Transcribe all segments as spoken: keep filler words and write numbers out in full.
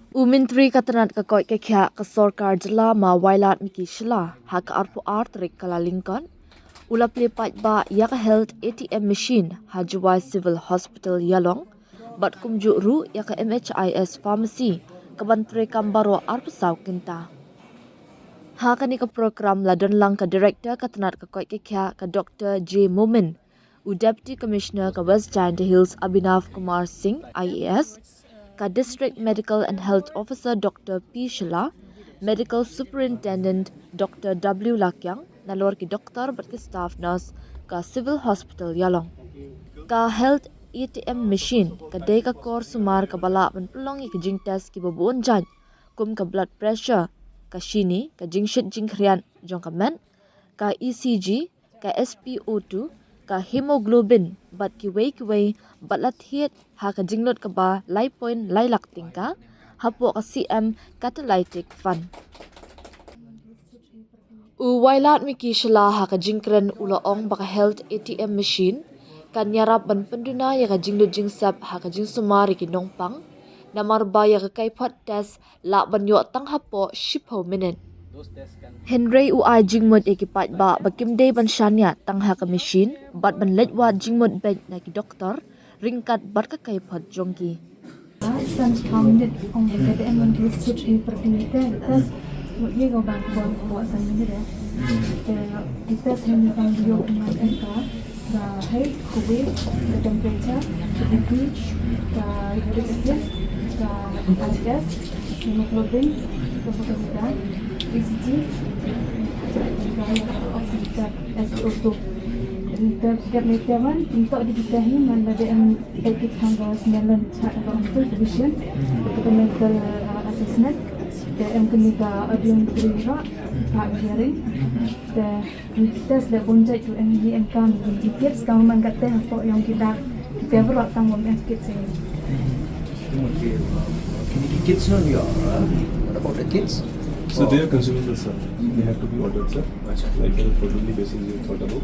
U Myntri ka tnat ka koit ka khiah ka sorkar jylla ma Wailadmiki Shylla ha ka arphew ar tarik Kyllalyngkot u la plie paidbah ïa ka health A T M machine ha Jowai Civil Hospital Ïalong bad kumjuh ruh ïa ka M H I S pharmacy ka ban trei kam baroh arphew saw kynta. Ha kane ka program la don lang ka director ka tnat ka koit ka khiah ka Dr J Momin, u Deputy Commissioner ka West Jaintia Hills Abhinav Kumar Singh I A S, ka District Medical and Health Officer Dr P Shylla, Medical Superintendent Dr W Lakiang, nalor ki doktor bad ki staff nurse ka Civil Hospital Ïalong. Ka health A T M machine ka dei ka kor sumar kaba lah ban pynlong ïa ki jingtest kiba bun jait kum ka blood pressure, ka shini, ka jingshit jingkhriat jong ka met, ka E C G, ka S P O two, ka hemoglobin bad kiwei kiwei bad la thied ha ka jinglut kaba lai point lai lak tyngka hapoh ka C M Catalytic Fund. U Wailadmiki Shylla ha ka jingkren u la ong ba ka health A T M machine kan ïarap ban pynduna ïa ka jinglut jingsep ha ka jingsumar ïa ki nongpang namar ba ïa ka kaiphod test lah ban ïoh tang hapoh shiphew minit. Hynrei u ai jingmut ïa ki paidbah ba kim dei ban shaniah tang ha ka machine bad ban leit wad jingmut beit na ki doktor ryngkat bad ka kaiphod jong ki. San spah minit ong ka dei em ong ki sut i per minit te test. Mut ye ko ban ko ko san minit ya. Te i test hem ni kan dio man em ka. Ka height, ka weight, ka temperature, ka B P, ka uric acid, ka H S, hemoglobin, ka glucometer, E C G, ka oximeter, S P O two. Te dep ne te man, kumto di kita hi man da em Peit ki tang ka smelling check ka ong tu vision. Ka mental uh, assessment. Te em kini ka audiometry ro. Ka hearing. Te ki test le bun jait tu em ni em kam ki kids ka man ka te hapoh ïong ki dak. Ki te bro tang ong em kids ni. Kini ki kids no ya. What about the kids? So they are consumable, sir. They have to be ordered, sir. Like on a quarterly basis, you thought about.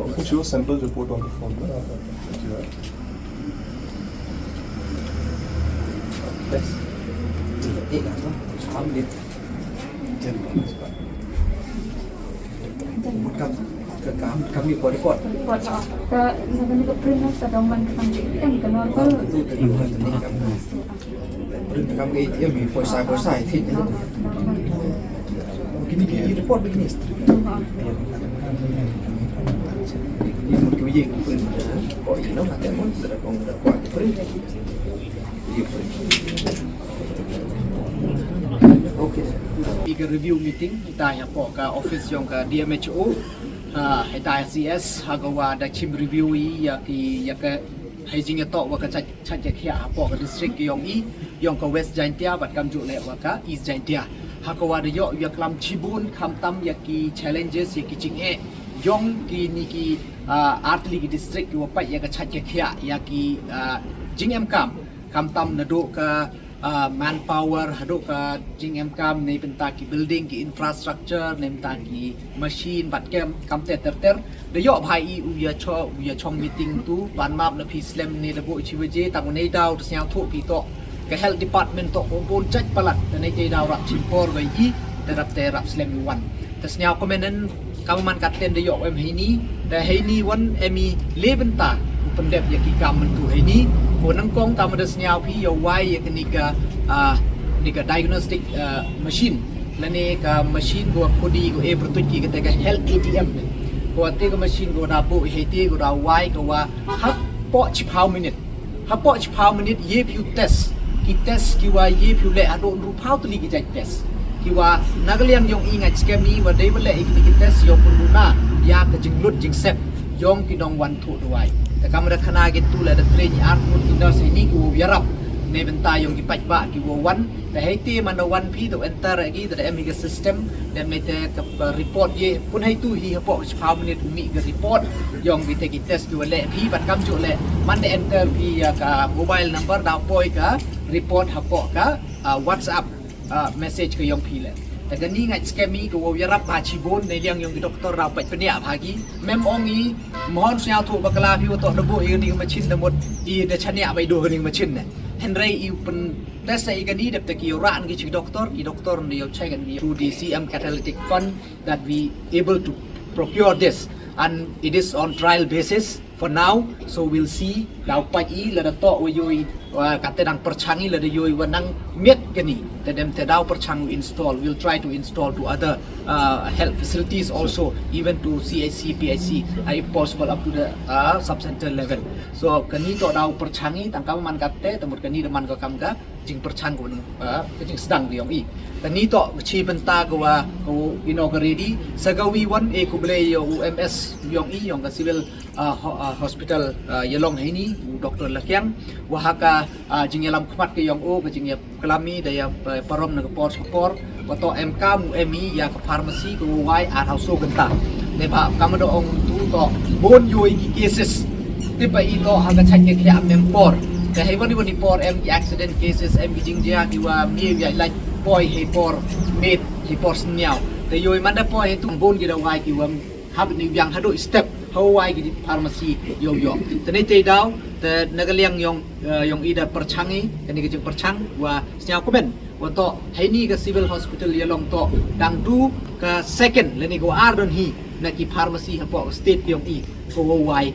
You can show sample report on the phone, no? Yes. Kam, kam, kam report. Report, ah. Ka, na ka print na ka dong man ka tang di, kan ka normal. Print kam ka A T M, poi sai, poi sai, thik. Kini ki report ba kini. Ni mun ki ïing print. Ko ïing no ka te mun da ko da ko print. Ki print. Okay. Ki review meeting kita hapoh ka office jong ka D M H O. Ha, hita C S ha ka wa da chim review i ya ki ya ka hai jing ya to wa ka chat chat ya khia hapoh ka district yong i yong ka West Jaintia bad kam ju le wa ka East Jaintia. Ha ka wa da yo ya klam chibun kham tam ya ki challenges ya ki ching e yong ki ni ki ah, artli ki district ki wa pat ya ka chat ya khia ya ki ah, jing em kam kham tam na do ka ah, manpower, haduh ka jingem kam, ne bynta ki building, ki infrastructure, ne bynta ki machine, bad kem, kam ter ter ter. Da yoh bha i u ya cho, u ya chong meeting tu, ban map na phi slem ne da bo chi waje, tang u ne daw, da sñiaw thuh phi to. Ka health department to, ko bon chach palat, da ne te daw rap chimpor wa i, da rap te rap slem i wan. Te sñiaw kmen en, kam man ka ten da yoh em heini, da heini wan em i le bynta, u pyndep ya ki kam myntu heini, ko nangkong kam da sñiaw phi ya wai ya kani ka, ah, ni ka diagnostic, ah, machine. Lane ka machine ko khudi ko e bertuj ki kata ka health A T M. Ko ate ka machine ko da bo hei te ko da wai ko wa hap po chiphaw minute. Hapoh chiphaw minit ye phi u test. Ki test ki wa ye phi u leh haduh hynru phaw tylli ki jait test. Ki wa na ka liang yong i ngait skhem i wa dei wa leh i kini ki test yong pun duna ya ka jinglut jingsep yong ki nong wan thuh dawai. Te kam da khana ki tu leh da train i ar pun ki nurse ini ki wa yarap ne bynta yong ki paidbah ki wa wan. Te hei te man da wan phi da enter agi da em hi ka system. Dem ne te ka, ka report ye pun hei tu hi hapoh chiphaw minit u mih ka report yong ki te ki test ki wa leh phi bad kam ju leh man da enter phi ya ka mobile number da poi ka report hapoh ka, ah, WhatsApp, ah, message ka yong phi leh. Te kani nga ngeit skhem i ka wow ïarap bha shibun, na liang yong ki doktor daw peit pynïap ha ki. Mem ong i, mahon sñiawthuh bakla phi wa toh da buh i kani ka machine da mut i da shaniah ba i duh kani ka machine ne. Hynrei i pyntest i kani dep te ki yow rah ki chi doktor, ki doktor ni yow check and through the C M Catalytic Fund that we able to procure this, and it is on trial basis for now. So we'll see, daw peit i lada toh wa yoh i, wa kata dang pyrshang i lada yoh i wa nang miet kani. Te dem te daw pyrshang u install, we'll try to install to other uh, health facilities also, even to C H C, P H C, uh, if possible up to the uh, sub-center level. So kani toh daw pyrshang i, tang ka man kata, te mut kani da man ka kam ka jingpyrshang ka, uh, ka jingsdang ka yong i. Kani toh ka chi bynta ka wa, ka wa inaugurate i, sa ka wi wan e khublei ya u M S yong i, yong ka civil uh, ho- uh, hospital uh, Ïalong heini, u Doctor Lakiang, wa ha ka uh, jingïalam khmat ka yong o, ka jingïaklam i da ïa uh, parom na ka por sha ka por, wa toh em kam u em i ïa ka pharmacy ka wa wai ar hauso kynta. Neibhah kam da ong tu toh bun yoh i ki cases. Tip ba i toh ha ka chait ka khiah mem por. Te hei wan i wan i por em ki accident cases, em ki jingjia ki wa mi ïa lait poi hei por miet, hei por sñiaw. Te yoh i man da poi hei tu bun ki da wai ki wa hap ni biang haduh step ha wai ki pharmacy yoh yoh. Te nei te daw, te na ka liang yong, uh, yong i da pyrshang i, kani ka jingpyrshang wa sñiaw kmen wa toh heini ka civil hospital Ïalong toh dang du ka second lane ka wa ar don hi na ki pharmacy hapoh ka state yong i, ka wa wai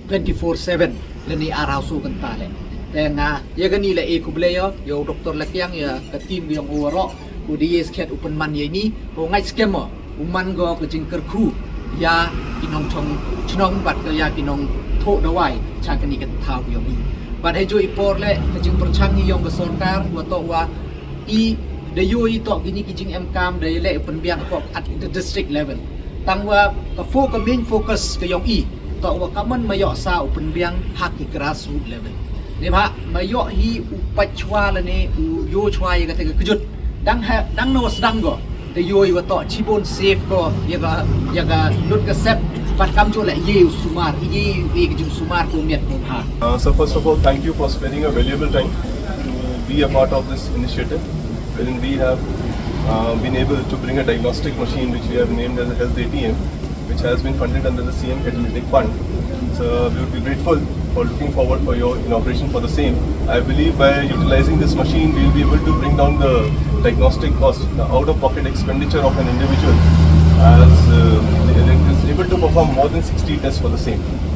twenty-four seven lane ar hauso kynta le. Te nga ïa kani la e khublei yoh, yoh Doctor Lakiang, ïa ka team yong o waroh, u da ïa skhet u pynman ïa ini, u ngeit skhem mo u man go ka jingkyrkhu ïa ki nongchong chnong bad ka ïa ki nongthoh dawai cha kani ka thaw yong i. Bad hei jo i por le ka jingpyrshang i yong ka sorkar wa toh wa i da yoh i toh kini ki jingem kam da ïa le u pynbiang ko at the district level. Tang wa ka fo ka main focus ka yong i toh wa ka man ma yoh sa u pynbiang ha ki grassroots level. Neibhah ma yoh hi u pait chwa lane u yoh chwa ïa kata ka kjut dang ha, dang no sdang go. Da yoh i wa toh chibun safe ko ïa ka, ïa ka lut ka sep. Bad kam jo le ye u sumar, ye u e ka jingsumar ko miat ko ha. Uh, so first of all, thank you for spending a valuable time to be a part of this initiative, wherein we have uh, been able to bring a diagnostic machine which we have named as a health A T M, which has been funded under the C M Catalytic Fund. So we would be grateful for looking forward for your inauguration for the same. I believe by utilizing this machine, we'll be able to bring down the diagnostic cost, the out-of-pocket expenditure of an individual, as uh, the elect- is able to perform more than sixty tests for the same.